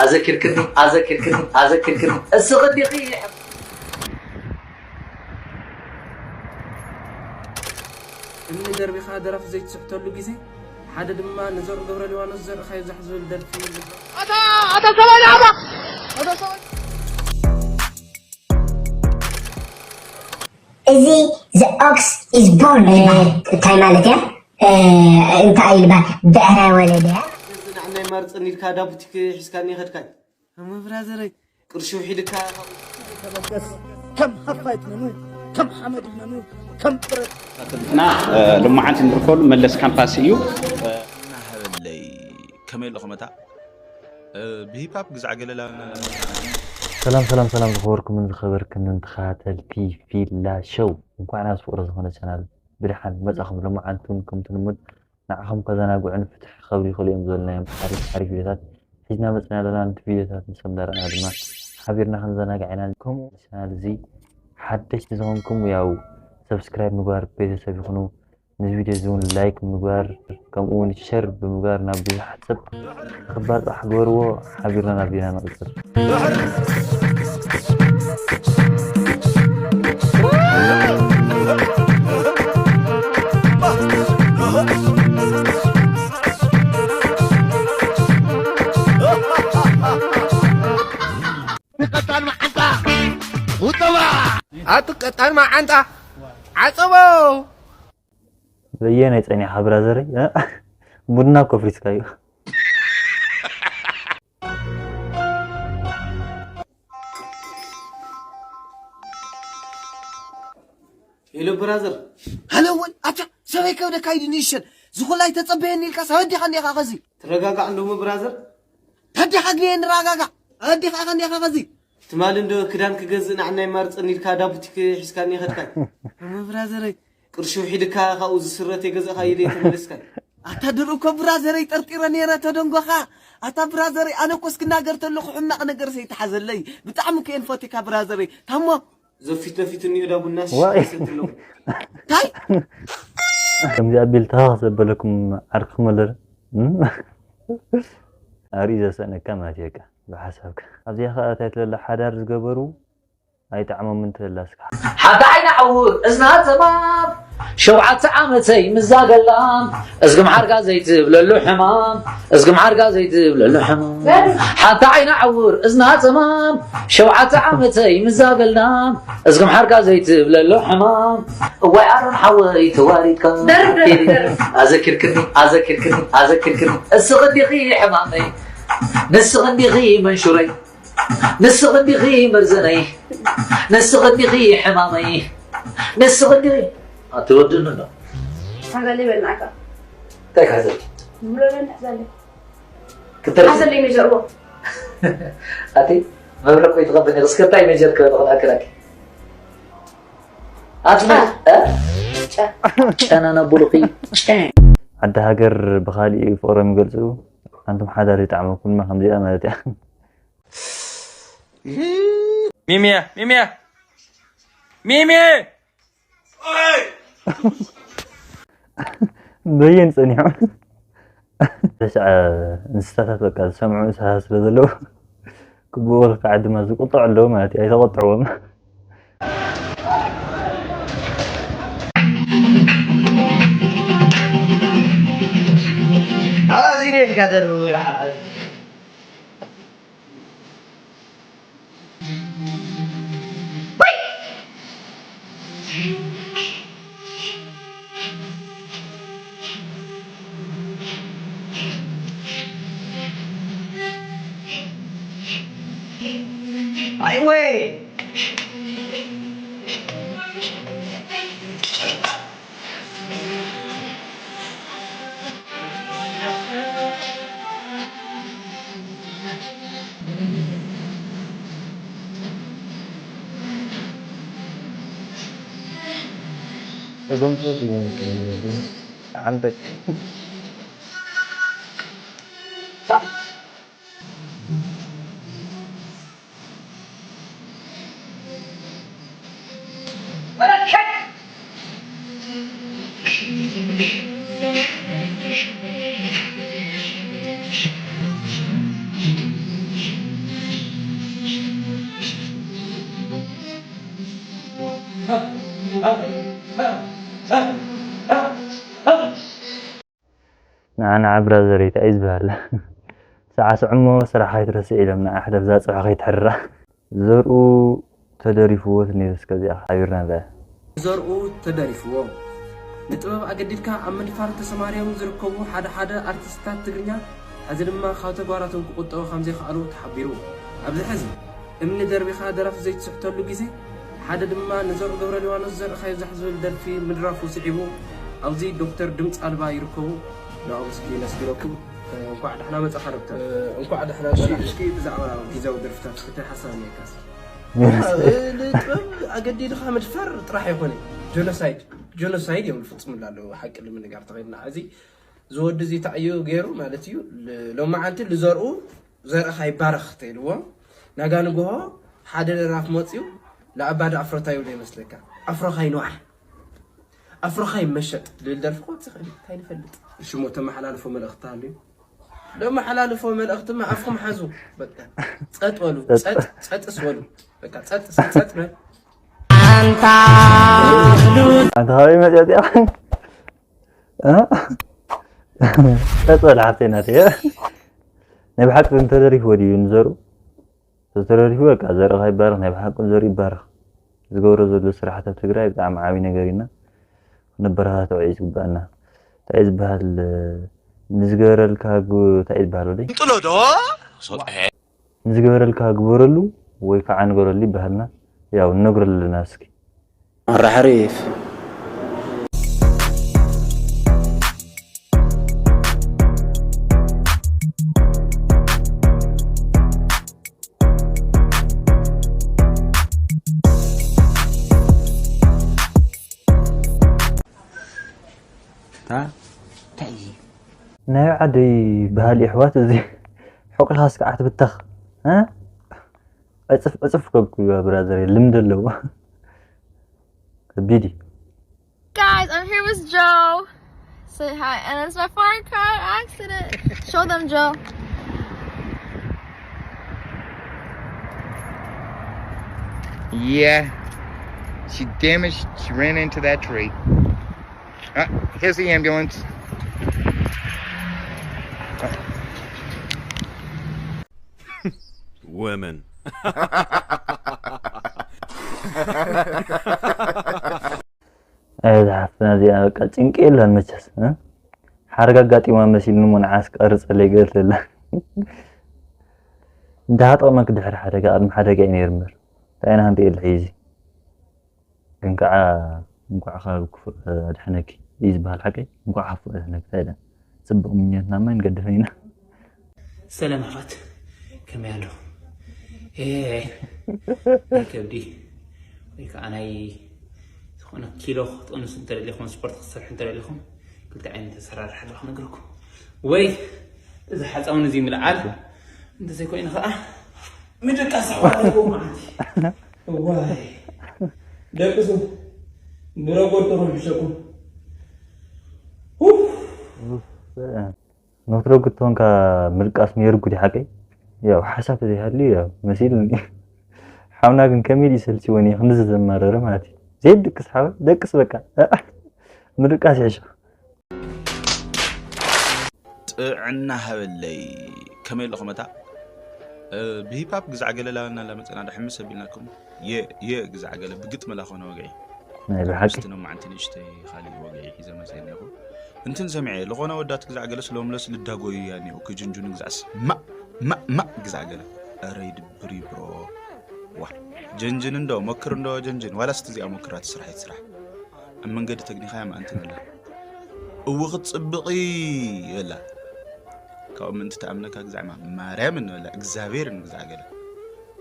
ኣዘኪርክኒ ኣዘኪርክኒ ኣዘኪርክኒ እስኺ ዲኺ እምኒ ደርቢኻ ደረፍ ዘይትስሕተሉ ግዜ ሓደ ድማ ንዘርኡ ገብረሊባኖስ ዘርእኻ ይብዛሕ ዝብል ደርፊ ይብሎ። እዚ the ox is born ይበሃል። እንታይ ማለት እያ? እንታይ ይልበሃል? ብዕራይ ወለደ እያ። ንዓናይ ማርፀን ኢልካ ዳቡቲክ ሒዝካኒ ይኸድካይ እሞ ብራዘረይ ቅርሺ ውሒድካ ካብኡ ተበገስ ከም ሓፋይት ነኑ ከም ሓመድ ነኑ ከም ብረት እና ልሙዓት እንርከሉ መለስ ካምፓስ እዩ። እናሃበለይ ከመይ ኣለኹም እታ ብሂፓፕ ግዛዕ ገለላ ሰላም ሰላም ሰላም ዝኸበርኩምን ዝኸበርክንን ተኸታተልቲ ፊላ ሸው እንኳዕ ናብ ፍቅሪ ዝኾነ ቻናል ብድሓን መጻኹም። ሎማዓንቲ እውን ከምቲ ልሙድ ንዓኹም ከዘናግዑን ፍትሕ ክኸብሩ ይኽእሉ እዮም ዝበልናዮም ሓሪፍ ሓሪፍ ቪድዮታት ሒዝና መጺና ኣለና። ነቲ ቪድዮታት ምስ ኣዳረቕና ድማ ሓቢርና ክንዘናጋዕ ኢና። ከምኡ ቻናል እዚ ሓደሽቲ ዝኾንኩም ያው ሰብስክራይብ ምግባር ቤተሰብ ይኹኑ። ነዚ ቪድዮ እዚ እውን ላይክ ብምግባር ከምኡ እውን ሸር ብምግባር ናብ ብዙሓት ሰብ ክባፃሕ ግበርዎ። ሓቢርና ናብ ዜና ንቕፅል። ቀጣን መዓንጣ ቁጠባ ኣቱ ቀጣን መዓንጣ ዓጸቦ በየናይ ጸኒሓ ብራዘረይ? ቡና እኮ ኣፍሪስካዮ። ሄሎ ብራዘር ሃሎ እውን ኣታ ሰበይ ከብደካ ኢሉ ንእሸን ዝኹላይ ተጸበየኒ ኢልካ ሰበዲኻ እንዲኻ ኸዚ ትረጋጋዕ እንዶሞ ብራዘር ተዲኻ ግየ ንረጋጋዕ ኣዲኻ ኢኻ እንዲኻ ኸዚ ትማሊ እንዶ ክዳን ክገዝእ ንዓናይ ማርፀን ኢልካ ዳቡቲክ ሒዝካኒ ይኸድካይ እሞ ብራዘረይ ቅርሺ ውሒድካ ካብኡ ዝስረ ተይገዛእካዮ ዶ ተመለስካይ ኣታ ድርኡ እኮ ብራዘረይ ጠርጢረ ነይረ ተደንጎኻ ኣታ ብራዘረይ ኣነ እኮ እስክናገር ተለኹ ሕማቕ ነገር ሰይተሓዘለይ ብጣዕሚ እኮ እየን ፈቲካ ብራዘረይ ታሞ እዞም ፊት ነፊት እኒኦ ዳ ቡና ሽሽ ዋይ። ይሰቲ ኣለኹ። እንታይ ከምዚ ኣቢል ተኸኽ ዘበለኩም ዓርክኹም ኣለረ ኣርኢ ዘሰእነካ ማለት እየ በቃ ብሓሳብካ ኣብዚኣ ከዓ እንታይ ትለላ ሓዳር ዝገበሩ ኣይጠዕሞምን ትለላ እስካ ሓንቲ ዓይና ዕውር እዝና ጸማም ሸውዓተ ዓመተይ ምዛ ገላም እዝግም ሓርጋ ዘይትብለሉ ሕማም እዝግም ሓርጋ ዘይትብለሉ ሕማም ሓንቲ ዓይና ዕውር እዝና ጸማም ሸውዓተ ዓመተይ ምዛ ገላም እዝግም ሓርጋ ዘይትብለሉ ሕማም እዋይ ኣሮን ሓወይ ተዋሪድካ ኣዘኪርክኒ ኣዘኪርክኒ ኣዘኪርክኒ እስኺ እንዲኺ ሕማመይ ንስኺ እንዲኺ መንሹረይ ንስኺ እንዲኺ መርዘነይ ንስኺ እንዲኺ ሕማመይ ንስኺ እንዲኺ ኣቲ ወድኒ ኣሎ ሓዘለይ በልናካ እንታይ ክሕዘልኪ ብሎለን ሕዘለይ ክትርፊ ሓዘለይ መጀርቦ ኣቲ መብረቅ ወይ ትቐበኒ እስከ እንታይ መጀር ክበልኹ ኣክላኪ ኣቲ ጨናና ቡሉኺ ዓዲ ሃገር ብኻሊእ ፍቕሮም ይገልፁ ኣንቱም ሓዳር ይጣዕመኩም ድማ ከምዚኣ ማለት እያ ሚሚየ ሚሚየ ሚሚየ በየን ጸኒሑ ተሽዐ እንስሳታት በቃ ዝሰምዑ እንስሳታት ስለ ዘለዉ ክብኡ ከዓ ድማ ዝቁጥዑ ኣለዉ ማለት እዩ ኣይተቆጥዕዎም ኣዚነ ኢልካ ተርብው ኣይወይ ንዓ ንዓ ብራዘረይ፣ እንታይ እዩ ዝበሃል? ሰዓስዕ እሞ ስራሕ ኣይትረስዕ ኢሎም ንዓ ሕደር፣ እዛ ጽሑፍ ከይትሕርራ። ዘርኡ ተደሪፍዎ ነይሩ፣ እስከ እዚኣ ሓቢርና ንርኣ። ዘርኡ ተደሪፍዎ። ንጥበብ ኣገዲድካ ኣብ ምድፋር ተሰማርዮም ዝርከቡ ሓደ ሓደ ኣርቲስትታት ትግርኛ፣ ሕዚ ድማ ካብ ተግባራቶም ክቑጠቡ ከም ዘይከኣሉ ተሓቢሩ። ኣብዚ ሕዚ እምኒ ደርቢኻ ደራፊ ዘይትስሕተሉ ግዜ፣ ሓደ ድማ ንዘርኡ ገብረሊባኖስ ዘርእኻ ይብዛሕ ዝብል ደርፊ ምድራፉ ስዒቡ፣ ኣብዚ ዶክተር ድምፂ ኣልባ ይርከቡ። ንዕኦም እስኪ ነስግረኩም። እንኳዕ ደሕና መጻኻ ዶክተር። እንኳዕ ደሕና እሺ፣ መጻኻ። እስኪ ብዛዕባ ግዜያዊ ደርፍታት እንታይ ሓሳብ እኒኤካ እስኪ? ንጥበብ ኣገዲድኻ ምድፋር ጥራሕ ኣይኮነን። ጆኖሳይድ፣ ጆኖሳይድ እዮም ዝፍጽሙላ ኣለዉ፣ ሓቂ ንምንጋር ተኸይድና። ሕዚ እዚ ወዲ እዚ እንታይ እዩ ገይሩ ማለት እዩ? ል-፣ ሎማዓንቲ ልዘርኡ ዘርእኻ ይባረኽ ተኢልዎ። ናጋ ንግሆ ሓደ ደራፍ መፅዩ ለኣባዲ ኣፍሮታይ ይብሎ ይመስለካ። ኣፍሮኻ ይንዋሕ፣ ኣፍሮኻ ይመሸጥ ልብል ደርፊ ክወፅእ ይኽእል እዩ። እንታይ ንፈልጥ? እሺ፣ እሞ ተመሓላልፎ መልእኽቲ ኣሎ እዩ? ለመሓላልፎ መልእኽትማ ኣፍኩም ሓዙ። በቃ ጸጥ በሉ፣ ጸጥ። ጸጥ፣ ጸጥስ በሉ። በቃ ጸጥ፣ ጸጥ በል። ኣንታ ኣንታ ካበይ መፅያ እዚኣ? እ? ጸጥ በል ሓፍተይ ናተይ። ናይ ብሓቂ እንተደሪፍዎ ድዩ ንዘርኡ? ተተረዲፉ በቃ ዘርእኻ ይባረኽ፣ ናይ ብሓቂ ዘርኡ ይባረኽ። ዝገብሮ ዘሎ ስራሕቲ ኣብ ትግራይ ብጣዕሚ ዓብዪ ነገር ኢና ክነበረታትዖ እዩ ዝግባኣና። እንታይ እዩ ዝበሃል? ንዝገበረልካ ግ-፣ እንታይ እዩ ዝበሃል ወደይ? እንጥሎ ዶ? ሶጠ። ንዝገበረልካ ግበረሉ ወይ ከዓ ንገረሉ ይበሃልና። ያው ንነግሮ ኣለና እስኪ። ኣራሕሪፍ። እንታይ እዩ? ናይ ዓደይ ባህሊ ኣሕዋት፣ እዚ ሑቂኻ እስከ ዓትብተኽ፣ እ? ዕጽፍ ዕጽፍ ከብኩ ብራዘር ልምድ ኣለዎ። ከቢድ እዩ። Guys, I'm here with Joe. Say hi, and it's my foreign car accident. Show them, Joe. Yeah. She damaged, she ran into that tree. Uh, here's the ambulance. Women. ኣይ፣ እዛ ሓፍትና እዚኣ በቃ ጭንቂ የለን መቸስ፣ እ? ሓደጋ ኣጋጢማ መሲልኒ እሞ ንዓስ ቀርጸለይ ገለ ኣላ። እንታይ ጠቕመኪ ድሕሪ ሓደጋ፣ ቅድሚ ሓደጋ እዩ ነይሩ እምበር። እንታይ ኢና ክንርኢ ኣለሒ እዚ? ግን ከዓ እንኳዕ ካብ ክፉእ ኣድሐነኪ እዩ ዝበሃል ሓቀይ። እንኳዕ ካብ ክፉእ ኣድሐነኪ። እንታይ ደኣ? ጽቡቕ ምንዮትና እማ ንገድፈ ኢና። ሰላም ኣሕዋት፣ ከመይ ኣለኹም? ኤ፣ ናይ ከብዲ ወይ ከዓ ናይ ዝኾነ ኪሎ ክትቅንሱ እንተደሊኹም፣ ስፖርት ክትሰርሑ እንተደሊኹም፣ ክልተ ዓይነት ኣሰራርሓ ኣለኹ ክነግረኩም። ወይ እዚ ሓፃውን እዚ ምልዓል፣ እንተዘይኮይኑ ከዓ ምድቃስ ኣሕዋት ኣለዎ ማለት እዩ። እዋይ፣ ደቅሱ፣ ንረጎድ ተኾን ሕሸኩም። ኡፍ። ኡፍ። ኖትረጉድ ተኾንካ ምድቃስ ነይሩ ጉድ ሓቀይ። ያው ሓሳብ ተዘይሃልዩ ያው መሲሉኒ። ሓውና ግን ከመይ ድዩ ሰልችወኒ ክንዚ ዘማረረ ማለት እዩ። ዘይድቅስ ሓወይ፣ ደቅስ በቃ። ምድቃስ ይሕሸ። ጥዕና ሃበለይ። ከመይ ኣለኹም? እታ፣ እ፣ ብሂፓፕ ግዛዕ ገለ ላበልና ላመፀና ዶ ሕምስ ኣቢልናኩም? የ፣ የ ግዛዕ ገለ ብግጥሚ ላኾነ ወግዒ። ናይ ብሓቂ። ምስቲ ሎማዓንቲ ንእሽተይ ካሊእ ወግዒ ሒዘ መፅየ እኒኹ። እንትን ሰሚዐ፣ ልኾነ ወዳት ግዛዕ ገለስ ሎምለስ ልዳጎዩ እያ እኒኹ፣ ክጅንጁኑ ግዛዕስ። ማእ፣ ማእ፣ ማእ ግዛዕ ገለ። ኧረ ይድብር እዩ ብሮ። ዋ። ጀንጅን እንዶ፣ ሞክር እንዶ ጀንጅን። ዋላስ እቲ እዚኣ ሞክራ፣ እቲ ስራሕ፣ እቲ ስራሕ። ኣብ መንገዲ ተግኒኻያ ምኣንቲ በላ። እው ክትጽብቒ በላ። ካብኡ ምእንቲ ትኣምነካ ግዛዕማ ማርያምን በላ፣ እግዚኣብሔርን ግዛዕ ገለ።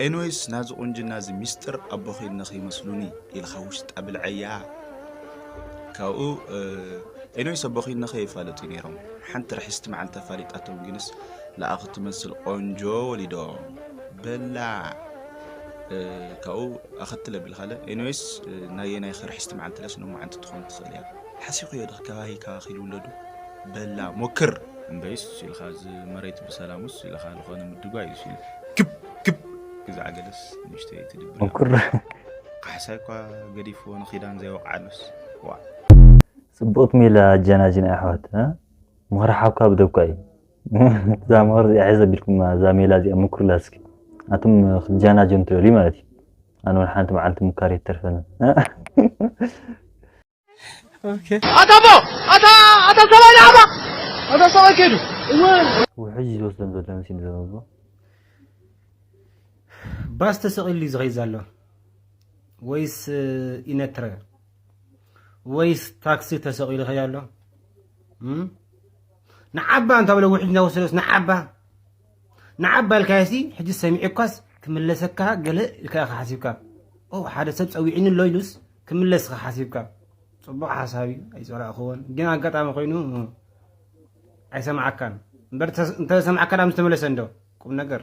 ኤንዌይስ፣ ናዚ ቁንጅና እዚ ሚስጥር ኣቦኺ እነኺ ይመስሉኒ ኢልኻ ውሽጣ ብልዐያ። ካብኡ፣ እ፣ ኤንዌይስ ኣቦኺ እነኺ ይፋለጡ ነይሮም። ሓንቲ ርሕስቲ መዓልቲ ኣፋሊጣቶም ግንስ ለኣኺ ትመስል ቆንጆ ወሊዶም። በላ፣ እ፣ ካብኡ ኣኸትል ኣቢልካለ። ኤንዌይስ፣ እ፣ ናየናይ ርሕስቲ መዓልቲ ለስ ሎማዓንቲ ትኾን ትኽእል እያ። ሓሲኹዮ ዶ ከባሂ ካባኺ ልውለዱ? በላ ሞክር እምበይስ ኢልካ እዚ መሬት ብሰላሙስ ኢልካ ዝኾነ ምድጓ እዩ ሲሉ ክብ ክብ ግዛዕ ገለስ ንእሽተይ ትድብር ሞክር ካሕሳይ እኳ ገዲፍዎ ንኺዳን ዘይወቕዓሉስ ዋ ጽቡቕት ሜላ ኣጀናጅና ኣሕዋት እ? ምኽሪ ሓብካ ብደብኳ እዩ እዛ ምኽሪ እዚኣ ሒዘ ቢልኩም እዛ ሜላ እዚኣ ምክሩላ እስኪ ኣቱም ክትጀናጀኑ ትደልዩ ማለት እዩ ኣነ እውን ሓንቲ መዓልቲ ምካር የተርፈና ኣታ ኣቦ ኣታ ኣታ ሰብኣይ ንዓባ ኣታ ሰብኣይ ከይዱ ውሕጅ ዝወስዶም ዘሎ መሲሉ ዘሎ ባስ ተሰቒሉ እዩ ዝኸይድ ዘሎ ወይስ ኢነትረ ወይስ ታክሲ ተሰቒሉ ይኸይድ ኣሎ ንዓባ እንታ በለ ውሕጅ እንዳወሰደስ ንዓባ ንዓባ ኢልካዮሲ ሕጂ ሰሚዑኳስ ክምለሰካ ገለ ኢልካ ኢኻ ሓሲብካ ሓደ ሰብ ጸዊዕኒ ኣሎ ኢሉስ ክምለስ ኢኻ ሓሲብካ ጽቡቕ ሓሳብ እዩ ኣይጸላእኽዎን ግን ኣጋጣሚ ኮይኑ ኣይሰማዓካን እምበር እንተሰማዓካ ዳ ምስተመለሰ እንዶ ቁም ነገር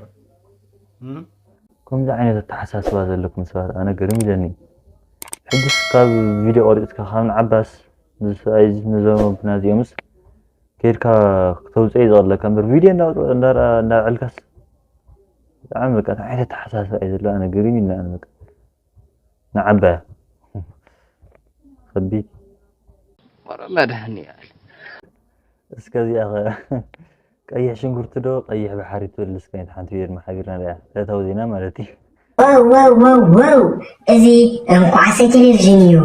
ከምዚ ዓይነት ኣተሓሳስባ ዘለኩም ሰባት ኣነ ግርም ኢለኒ ሕጅስ ካብ ቪድዮ ቆሪፅካ ካብ ንዓባስ ንሰብኣይ ንዞም ኣቦና እዚኦምስ ከይድካ ክተውፅኦ እዩ ዘቕለካ እምበር ቪድዮ እንዳዕልካስ ብጣዕሚ በቃ እንታይ ዓይነት ኣተሓሳስባ እዩ ዘሎ ኣነ ግርም ኢልና ኣነ በቃ ንዓባያ ከቢድ ወረ መድሃኒኣል እስከ እዚኣ ኸ ቀይሕ ሽንጉርቲ ዶ ቀይሕ ባሕሪ ትብል እስከ ሓንቲ ፊልም ሓቢርና ሪኣ ዕለታዊ ዜና ማለት እዩ ወው ወው ወው እዚ እንኳዓሰ ቴሌቪዥን እዩ።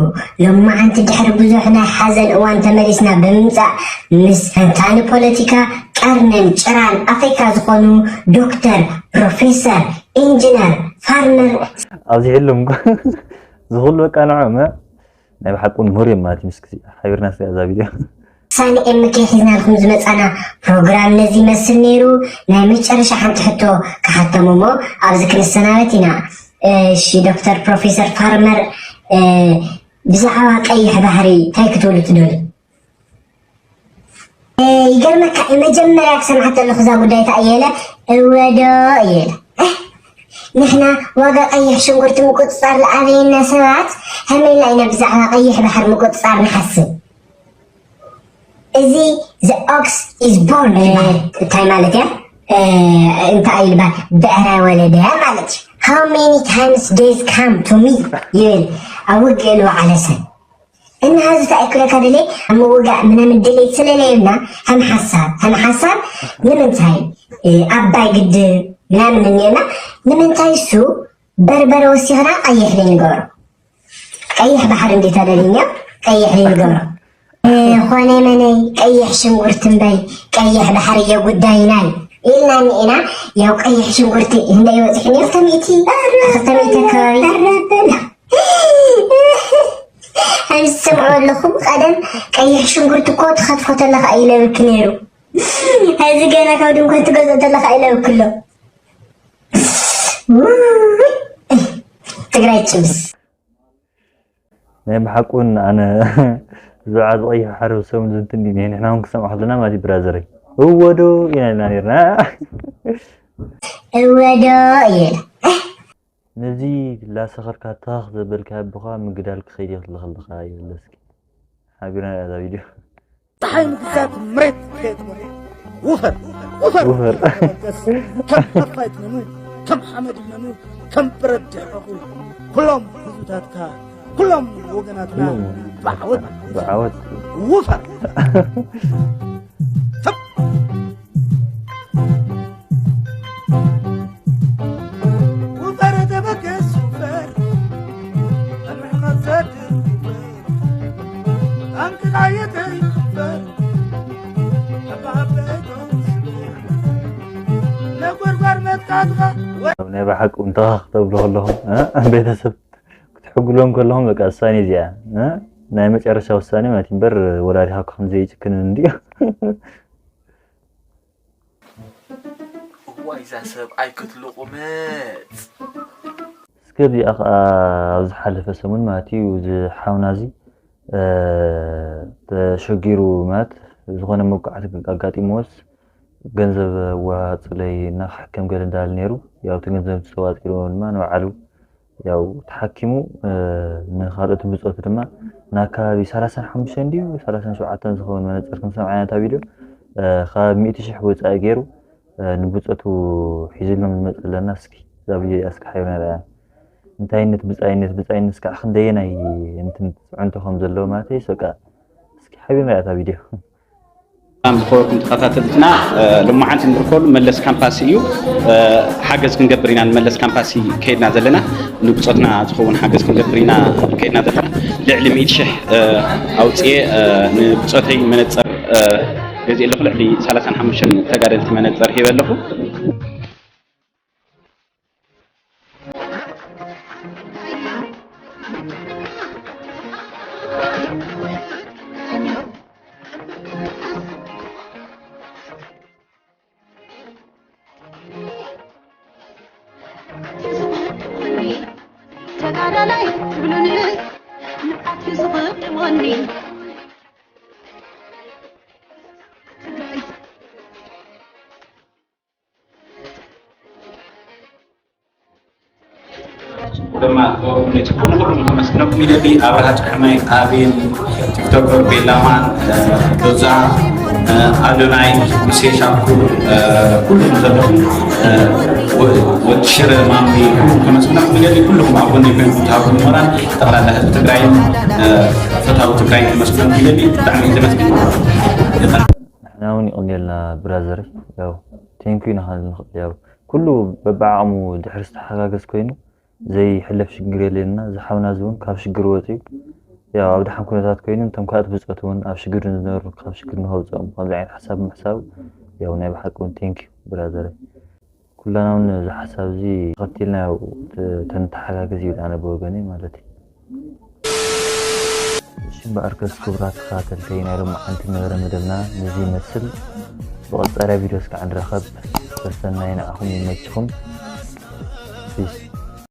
ሎማዓንቲ ድሕሪ ብዙሕ ናይ ሓዘን እዋን ተመሊስና ብምምፃእ ምስ ተንታኒ ፖለቲካ ቀርንን ጭራን ኣፍሪካ ዝኾኑ ዶክተር፣ ፕሮፌሰር፣ ኢንጂነር፣ ፋርመር፣ ኣብዚሕሎም ዝኹሉ በቃ ንዖም ናይ ብሓቂ እውን ምሁር እዮም ማለት እዩ ምስክሲ ሓቢርና ስጋ እዛ ቪድዮ ሳኒ ኤምኬ ሒዝናልኩም ዝመፃና ፕሮግራም ነዚ ይመስል ነይሩ። ናይ መጨረሻ ሓንቲ ሕቶ ክሓቶም እሞ ኣብዚ ክንሰናበት ኢና። እሺ ዶክተር ፕሮፌሰር ፋርመር ብዛዕባ ቀይሕ ባሕሪ እንታይ ክትብሉ ትደሉ? ይገርመካ መጀመርያ ክሰምዓ ከለኹ እዛ ጉዳይ እታ እየለ እወዶ እየለ ንሕና ዋጋ ቀይሕ ሽንጉርቲ ምቁፅፃር ዝኣበየና ሰባት ከመይና ኢና ብዛዕባ ቀይሕ ባሕሪ ምቁፅፃር ንሓስብ እዚ the ox is born ይበሃል እንታይ ማለት እያ እንታይ ይልበሃል ብዕራይ ወለደ ማለት እዩ how many times death come to me ይብል ኣብ ውግእ ልወዓለ ሰብ እና ሀዚ ተኣክለካ ደለ ኣብ ምውጋእ ምናምን ድሌት ስለለየና ከም ሓሳብ ከም ሓሳብ ንምንታይ ኣባይ ግድብ ምናምን እኒኦና ንምንታይ እሱ በርበረ ወሲኽና ቀይሕ ዘይንገብሮ ቀይሕ ባሕሪ እንዴት ኣደለኛ ቀይሕ ዘይንገብሮ ኾነ መነይ ቀይሕ ሽንጉርቲ እምበይ ቀይሕ ባሕሪ የጉዳይናይ ኢልና እኒኤና ያው ቀይሕ ሽንጉርቲ እንደ ይወፅሕ ነይሩ ክልተ ሚእቲ ክልተ ሚእቲ ኣካባቢ ከምዚ ትሰምዑ ኣለኹም ቀደም ቀይሕ ሽንጉርቲ እኮ ትኸትፎ ተለካ እዩ ለብክ ነይሩ ሕዚ ገና ካብ ድንኳን ትገዝኦ ተለካ እዩ ለብክ ኣሎ ትግራይ ጭብስ ናይ ብሓቁን ኣነ ብዛዕባ ዝቐይሕ ሓረብ ሰሙን ዝንትን ዲኒ ንሕና እውን ክሰምዖ ከለና ማለት ብራዘረይ እወዶ ኢና ኢልና ነርና እወዶ እየ ነዚ ላሰኸርካ ታኽ ዘበልካ ኣቦኻ ምግዳል ክኸይድ እየ ክልኸልኻ ይብለስኪ ሓቢርና እዛ ቪድዮ ፀሓይ ምግዛት መሬት ከየጥመሩ ውፈር ውፈር ውፈር ተበገስ ከም ጠፋይት ነኑ ከም ሓመድ ነኑ ከም ብረት ድሕረኹ ኩሎም ህዝብታትካ ኩሎም ወገናትና ብዓወት ብዓወት ውፈር ውፈር ተበገስ ውፈር ናይ ብሓቂ እንተኻ ክተብሉ ከለኹም ቤተሰብ ክትሕግሎም ከለኹም በቃ ውሳኔ እዚኣ ናይ መጨረሻ ውሳኔ ማለት እምበር ወላዲኻ ከም ዘይጭክንን እንዲዩ እዋይ እዛ ሰብኣይ ክትልቑመፅ እስከ እዚኣ ከዓ ኣብ ዝሓለፈ ሰሙን ማለት እዩ እዚ ሓውና እዚ ተሸጊሩ ማለት ዝኾነ መውቃዕቲ ኣጋጢምዎስ ገንዘብ ኣዋፅለይ እና ክሕከም ገለ እንዳበለ ነይሩ ያው እቲ ገንዘብ ተዋፂሉ ድማ ንባዕሉ ያው ተሓኪሙ ንካልኦት ብፆት ድማ ንኣከባቢ ሰላሳን ሓሙሽተን ድዩ ሰላሳን ሸውዓተን ዝኸውን መነፅር ክንሰምዓ ኢና እታ ቪድዮ። ካብ ሚእቲ ሽሕ ወፃኢ ገይሩ ንብፆቱ ሒዝሎም ዝመፅ ኣለና። እስኪ እዛ ቪድዮ እዚኣ እስኪ ሓቢርና ንሪኣ። እንታይነት ብፃይነት ብፃይነት እስካዕ ክንደየናይ እንትን ፅዕንቶ ከም ዘለዎ ማለት እዩ። በቃ እስኪ ሓቢርና እታ ቪድዮ። ሰላም ዝኸበርኩም ተኸታተልትና፣ ሎማዓንቲ ንርከበሉ መለስ ካምፓስ እዩ። ሓገዝ ክንገብር ኢና ንመለስ ካምፓስ ከይድና ዘለና። ንብፆትና ዝኸውን ሓገዝ ክንገብር ኢና ከይድና ዘለና። ልዕሊ ሚእቲ ሽሕ ኣውፅኤ ንብፆተይ መነፀር ገዚእ ኣለኹ። ልዕሊ ሰላሳን ሓሙሽተን ተጋደልቲ መነፀር ሂበ ኣለኹ። ተጋዳላይ ትብሉኒ ንዓት እዩ ዝቕድመኒ። ድማ ነቲ ኩሉ ኩሉ ከመስግነኩም ይደሊ። ኣብርሃ ጫሕማይ፣ ኣቤል ቲክቶከር፣ ቤላማን፣ ሎዛ፣ ኣዶናይ፣ ሙሴ ሻኩር፣ ኩሉም ዘለኹም፣ ወዲ ሽረ ማሚ፣ ኩሉም ከመስግነኩም ይደሊ። ኩልኹም ኣብ ጎነይ ኮይንኩም ትሃብኩም ሞራል፣ ጠቕላላ ህዝቢ ትግራይን ፈታዊ ትግራይን ከመስግነኩም ይደሊ። ብጣዕሚ እዩ ዘመስግን። ንሕና እውን ይቕንየልና ብራዘረይ። ያው ቴንኪዩ ኢና ክንብል ንኽእል። ያው ኩሉ በብዓቕሙ ድሕሪ ዝተሓጋገዝ ኮይኑ ዘይሕለፍ ሽግር የለና። እዚ ሓውና እዚ እውን ካብ ሽግር ወፂኡ ያው ኣብ ደሓን ኩነታት ኮይኑ፣ እቶም ካልኦት ብፆት እውን ኣብ ሽግር ንዝነበሩ ካብ ሽግር ንኸውፅኦም ከምዚ ዓይነት ሓሳብ ምሕሳቡ ያው ናይ ብሓቂ እውን ቴንኪዩ ብራዘረይ። ኩላና እውን እዚ ሓሳብ እዚ ተኸቲልና ያው ተ-፣ ተንተሓጋገዝ ይብል ኣነ ብወገነይ ማለት እዩ። እሺ እምበኣርከስ ክቡራት ተኸታተልተይ ናይ ሎማዓንቲ ነበረ መደብና ነዚ ይመስል። ብቐፃሊ ቪድዮ እስካዕ ንራኸብ። ሰሰናይ ንዓኹም ይመችኹም። ፒስ።